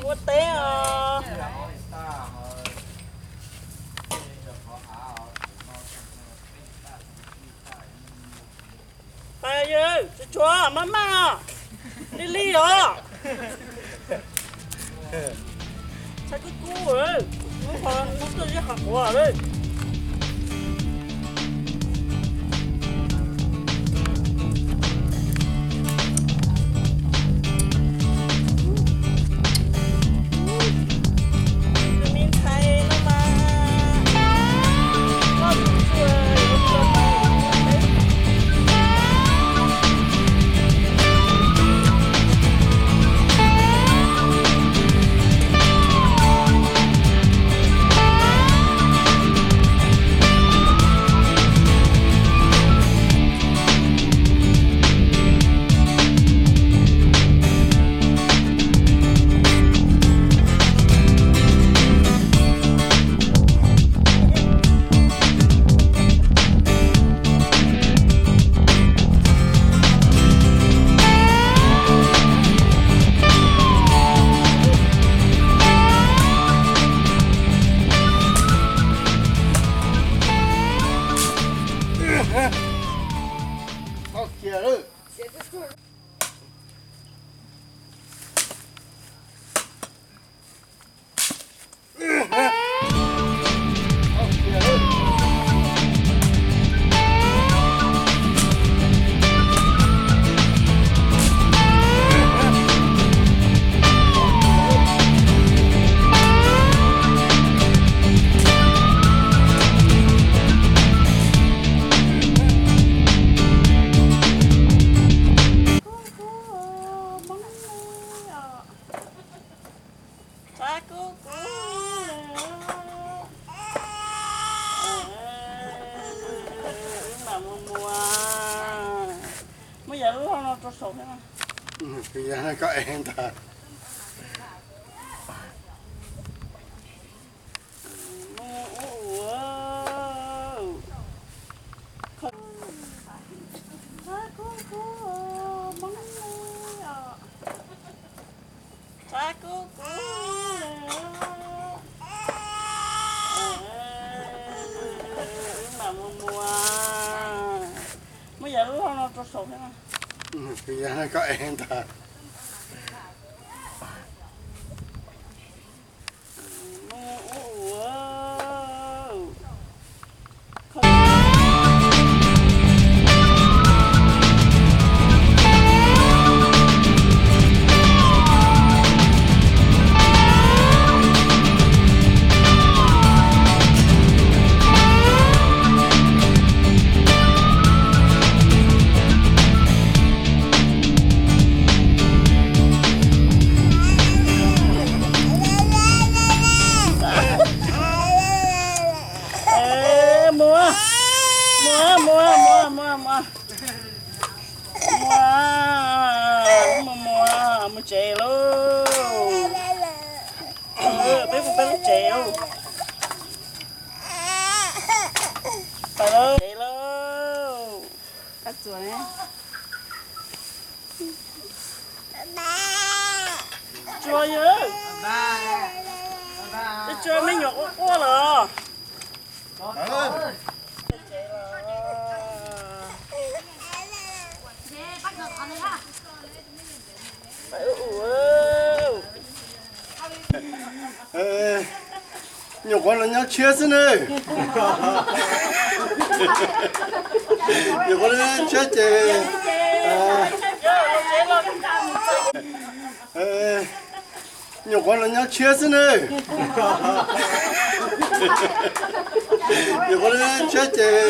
Ua teb os. Pais yawg, tsuag tsuag, maj maj os. Li li os. Tshaib kub kub lawm, hnub qhov hnub tuaj zeb qhov quav lawm. Tus me ntxhais no mas loj tus tsuag yuav tua peb. Txhob kub kub. Wb mam mus muas. Muab yav lub hauv no rau saum thiab. Yog koj ev ntag. Mus ua ua. Txhob kub kub, Hmoob os. Txhob kub kub. Wb mam mus muas. Muab yav lub hauv no rau saum thiab. Yog koj ev ntag. Mus, mus, mus, mus, mus, mus. Mus, mus, mus, mus tsev lauj. Peb mus peb lub tsev lauj. Pais lauj, tsev lauj. Tsuas yawg, tsuas me nyuam quaj quaj los. Nyuam qhuav los nyob tshiab xwb nawb. Nyuam qhuav los nyob tshiab ces, nyuam qhuav los nyob tshiab xwb nawb. Nyuam qhuav los nyob tshiab ces,